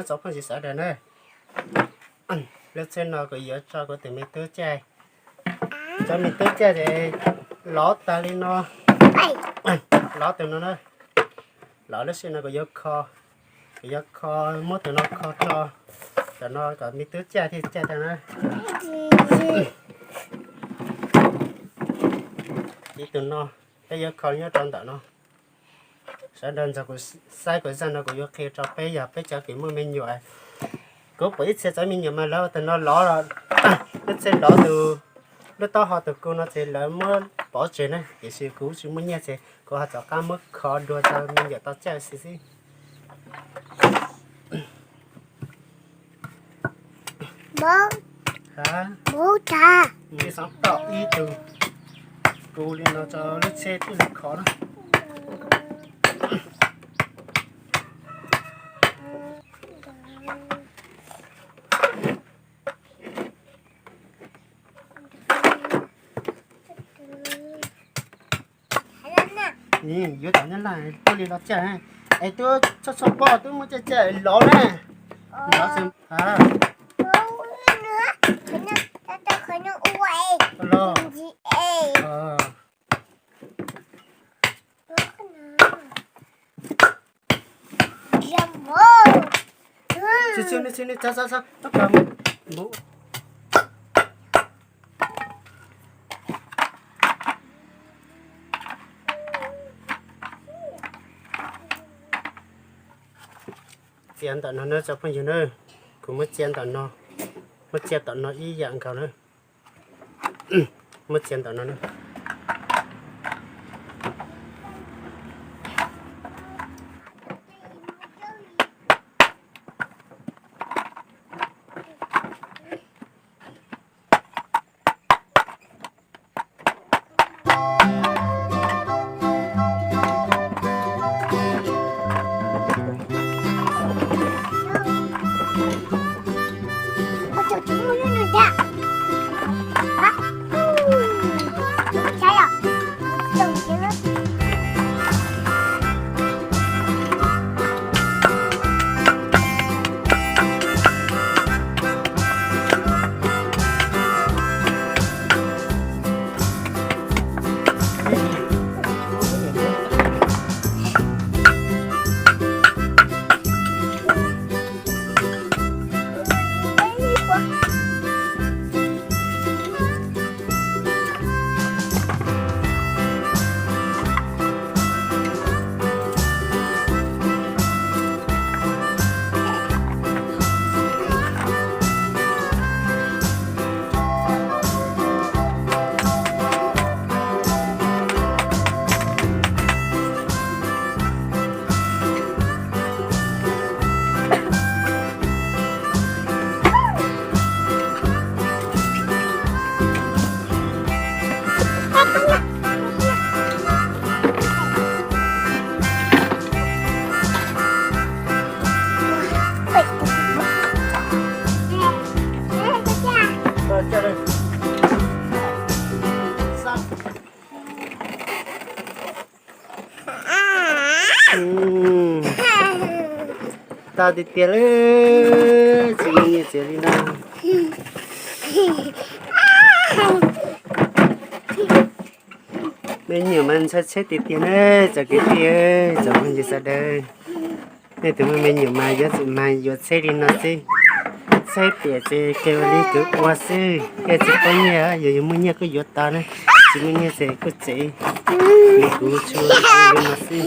Tsoom phooj ywg sawv daws na, lub tsheb no kuv yuav tso kuv tus me tub caij. Cov me tub caij ces lov tag li no, lov tus no na. Lov lub sij no kuv yuav kho, kuv yuav kho, muab tus no kho tso, cov no kom me tub caij thiaj caij tau na. Ib tus no peb yuav kho nyob rau ntawm no. Sawv daws nrog kuv saib kuv zaj no kuv yuav qhia rau peb, yog peb cov kws muaj me nyuam. Kuv pom ib txhia cov me nyuam mas lawv ua tus no lov, lub tsheb lov tus, lub taub hau tus ku no ces lawv muab pov tseg na, tiam sis kuv tsis muaj nyiaj ces kuv ho rov qab muab kho dua rau me nyuam tau caij xwb xwb. Xov tom ib tug ku li no rau lub tsheb thiaj li khov na. Yuav cov nyob laj tuaj li los caij, es twb txhob txhob poj twb muab caij caij lov na. Lov xwb. Los. Tsis tsis tsis tsis tsis tsis. Txia ntawm no na tsoom phooj ywg na, kuv muab txia ntawm no, muab txia tom no ib yam nkaus na. Muab txia ntawm no na. Tag tiag tiag li, tsis muaj nyiaj txiag li na. Me nyuam mas ntshai tsheb tiag tiag ne, tsoom kwv tij, tsoom phooj ywg sawv daws. Nej tus muaj me nyuam mas yuav tsum mas yuav tsheb li no xwb. Tsheb tiam ces kawg li kwv ua xwb, yog tsis paub nyiaj, yog yus muaj nyiaj kuj yuav tau na, tsis muaj nyiaj ces kuj tsev li kuv tsuas li no xwb.